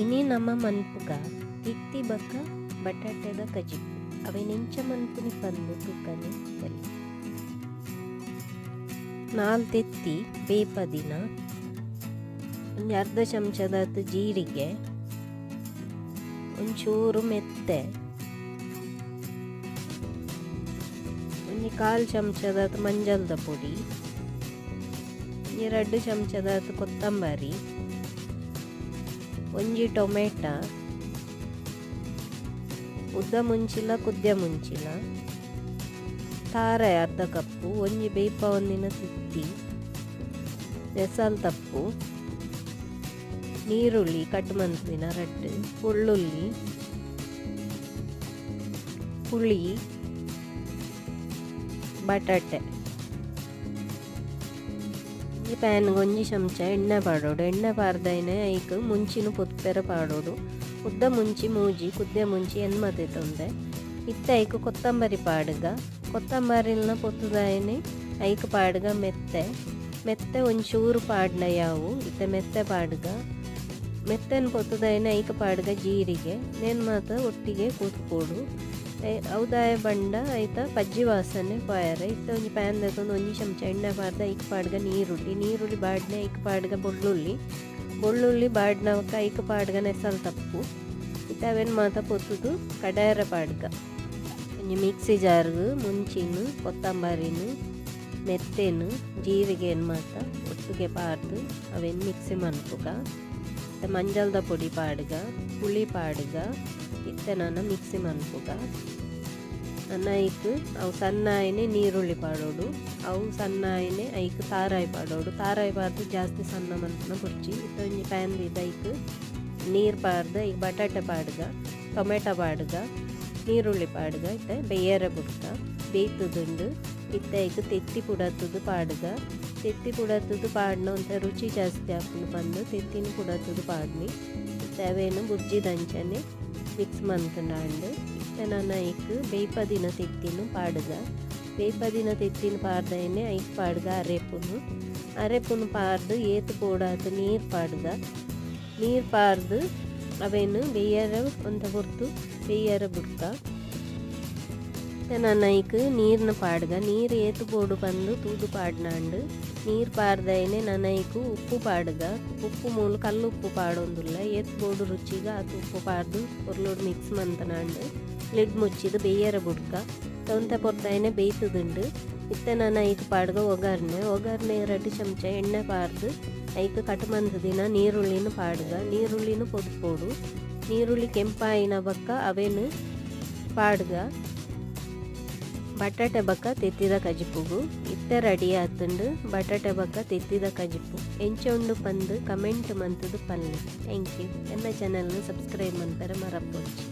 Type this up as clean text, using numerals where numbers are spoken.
ಇನಿ ನಮ ಮನ್ಪುಗ ತಿತ್ತಿ ಬಕ ಬಟಾಟೆದ ಕಜಿಪು ಅವೆನ್ ಎಂಚ ಮನ್ಪುನಿ ಪಂದ್ ತೂಕನೆ ಬಲ್ಲಿ. 4 ತೆತ್ತಿ ಬೇಪದಿನ, ಒಂಜಿ ಅರ್ಧ ಚಮಚದಾತ್ ಜೀರಿಗೆ, ಒಂಚೂರು ಮೆತ್ತೆ, ಒಂಜಿ 1/4 ಚಮಚದಾತ್ ಮಂಜಲ್ದ ಪೊಡಿ, ಒಂಜಿ 2 ಚಮಚದಾತ್ ಕೊತ್ತಂಬರಿ, ಒಂಜಿ ಟೊಮೆಟೊ, ಉದ್ದ ಮುಂಚಿಲ ಕುದ್ಯ ಮುಂಚಿಲ, ತಾರೆ ಅರ್ಧ ಕಪ್ಪು, ಒಂಜಿ ಬೇಪ ಒಂದಿನ ತಿತ್ತಿ, ನೆಸಲ್ ತಪ್ಪು, ನೀರುಳ್ಳಿ ಕಟ್ ಮಂತಿನ 2, ಪುಳ್ಳುಳ್ಳಿ, ಪುಳಿ, ಬಟಾಟೆ. ಈ ಪ್ಯಾನ್ಗೆ ಒಂಜಿ ಚಮಚ ಎಣ್ಣೆ ಪಾಡೋಡು. ಎಣ್ಣೆ ಪಾರ್ದೈನೆ ಐಕ್ ಮುಂಚಿನ ಪೊತ್ಪೆರ ಪಾಡೋಡು. ಉದ್ದ ಮುಂಚಿ 3, ಕುದ್ದೆ ಮುಂಚಿ 80 ತೊಂದೆ. ಇತ್ತೆ ಐಕ್ ಕೊತ್ತಂಬರಿ ಪಾಡುಗ. ಕೊತ್ತಂಬರಿನ ಪೊತ್ತುದಾಯನೆ ಐಕ್ ಪಾಡುಗ ಮೆತ್ತೆ. ಮೆತ್ತೆ ಒಂಚೂರು ಪಾಡ್ನ ಯಾವು ಇತ್ತೆ ಮೆತ್ತೆ ಪಾಡುಗ. ಮೆತ್ತೆನ ಪೊತ್ತುದಾಯನೆ ಐಕ್ ಪಾಡುಗ ಜೀರಿಗೆ. ನೇನು ಮಾತ ಒಟ್ಟಿಗೆ ಕೂತ್ಕೋಡು. ಔದಾಯ ಬಂಡ ಐತ ಪಜ್ಜಿ ವಾಸನೆ ಪಾಯರೆ. ಇತ್ತೆ ಒಂಜಿ ಪ್ಯಾನ್ ದೆತ್ತೊಂದು ಒಂಜಿ ಚಮಚ ಎಣ್ಣೆ ಪಾಡ್ದ ಐಕ್ ಪಾಡ್ಗ ನೀರುಳ್ಳಿ. ನೀರುಳ್ಳಿ ಬಾಡ್ನೆ ಐಕ್ ಪಾಡ್ಗ ಬೊಳ್ಳುಳ್ಳಿ. ಬೊಳ್ಳುಳ್ಳಿ ಬಾಡ್ನವಕ್ಕ ಐಕ್ ಪಾಡ್ಗ ನೆಸಲ್ ತಪ್ಪು. ಇತ್ತೆ ಅವೆನ್ ಮಾತ ಪೊತ್ತುದು ಕಡಾಯರ ಪಾಡ್ಗ. ಒಂಜಿ ಮಿಕ್ಸಿ ಜಾರ್ಗ್ ಮುಂಚಿನ ಕೊತ್ತಂಬರಿನ ಮೆತ್ತೆನು ಜೀರಿಗೆನ್ ಮಾತ ಒಟ್ಟಿಗೆ ಪಾಡ್ದು ಅವೆನ್ ಮಿಕ್ಸಿ ಮನ್ಪುಗ. ಇತ್ತೆ ಮಂಜಲ್ದ ಪೊಡಿ ಪಾಡ್ಗ, ಪುಳಿ ಪಾಡ್ಗ. ಇತ್ತೆ ನಾನು ಮಿಕ್ಸಿ ಮನ್ಪುಗ. ನನ್ನ ಐಕ್ ಅವು ಸಣ್ಣ ಆಯ್ನೆ ನೀರುಳ್ಳಿ ಪಾಡೋಡು. ಅವು ಸಣ್ಣ ಆಯ್ನೆ ಐಕ್ ತಾರಾಯಿ ಪಾಡೋಡು. ತಾರಾಯಿ ಪಾಡ್ದು ಜಾಸ್ತಿ ಸಣ್ಣ ಮನ್ಪುನ ಕುರ್ಚಿ. ಇತ್ತೆ ಒಂಜಿ ಪ್ಯಾನ್ ದೀದ್ ಐಕ್ ನೀರು ಪಾಡ್ದು ಐಕ್ ಬಟಾಟೆ ಪಾಡ್ಗ, ಟೊಮೆಟೊ ಪಾಡ್ಗ, ನೀರುಳ್ಳಿ ಪಾಡ್ಗ. ಇತ್ತೆ ಬೇಯರ ಬುಡ್ಕ ಬೇಯ್ತದುಂಡು. ಇತ್ತೆ ಐಕ್ ತೆತ್ತಿ ಪುಡತ್ತದು ಪಾಡ್ಗ. ತೆತ್ತಿ ಪುಡತ್ತದು ಪಾಡ್ನ ಒಂಥ ರುಚಿ ಜಾಸ್ತಿ ಆಪುಂಡು ಪಂದು ತೆತ್ತಿನ ಪುಡತ್ತದು ಪಾಡ್ನಿ. ಇತ್ತೆ ಅವೇನು ಬುರ್ಜಿದಂಚನೆ ಮಿಕ್ಸ್ ಮಂತುಂಡು. ಇತ್ತೆ ನಾನು ಐಕ್ ಬೇಯ್ಪದಿನ ತೆತ್ತಿನ ಪಾಡ್ಗ. ಬೇಯ್ಪದಿನ ತೆತ್ತಿನ ಪಾಡ್ದೈನೆ ಐಕ್ ಪಾಡ್ಗ ಅರೆಪುನು. ಅರೆಪುನು ಪಾಡ್ದು ಏತು ಪೋಡಾತು ನೀರು ಪಾಡ್ಗ. ನೀರು ಪಾಡ್ದು ಅವೇನು ಬೇಯರ ಒಂಥ ಹೊರ್ತು ಬೇಯರ ಬುಡ್ಕ. ಇತ್ತೆ ನಾನು ಐಕ್ ನೀರನ್ನ ಪಾಡ್ಗ. ನೀರು ಏತು ಬೋಡು ಬಂದು ತೂದು ಪಾಡ್ನಾಂಡು. ನೀರು ಪಾಡ್ದೈನೆ ನಾನು ಐಕ್ ಉಪ್ಪು ಪಾಡ್ಗ. ಉಪ್ಪು ಮೂಲು ಕಲ್ಲು ಉಪ್ಪು ಪಾಡೊಂದುಲ್ಲ. ಏತು ಬೋಡು ರುಚಿಗ ಆತು ಉಪ್ಪು ಪಾಡ್ದು ಪೊರ್ಲೋಡು ಮಿಕ್ಸ್ ಮಂತನಾಂಡು. ಲಿಡ್ ಮುಚ್ಚಿದು ಬೇಯರ ಬುಡ್ಕ. ತೊಂತೆ ಪೊರ್ತೈನೆ ಬೇಯ್ತದುಂಡು. ಇತ್ತೆ ನಾನು ಐಕ್ ಪಾಡ್ಗ ಒಗ್ಗರಣೆ. ಒಗ್ಗರಣೆ 2 ಚಮಚ ಎಣ್ಣೆ ಪಾಡ್ದು ಐಕ್ ಕಟ್ ಮಂತದಿನ ನೀರುಳ್ಳಿನ ಪಾಡ್ಗ. ನೀರುಳ್ಳಿನ ಪೊದ್ಪೋಡು. ನೀರುಳ್ಳಿ ಕೆಂಪಾಯಿನ ಬಕ್ಕ ಅವೇನು ಪಾಡ್ಗ. ಬಟಾಟೆ ಬಕ್ಕ ತೆತ್ತಿದ ಕಜಿಪುಗು ಇತ್ತೆ ರೆಡಿ ಆತುಂಡು. ಬಟಾಟೆ ಬಕ್ಕ ತೆತ್ತಿದ ಕಜಿಪು ಎಂಚ ಉಂಡು ಪಂದು ಕಮೆಂಟ್ ಮಂತುದು ಪಲ್ಲೆ. Thank you. ಎನ್ನ ಚಾನೆಲ್ನ ಸಬ್ಸ್ಕ್ರೈಬ್ ಮನ್ಪೆರೆ ಮರಪೊಡ್ಚಿ.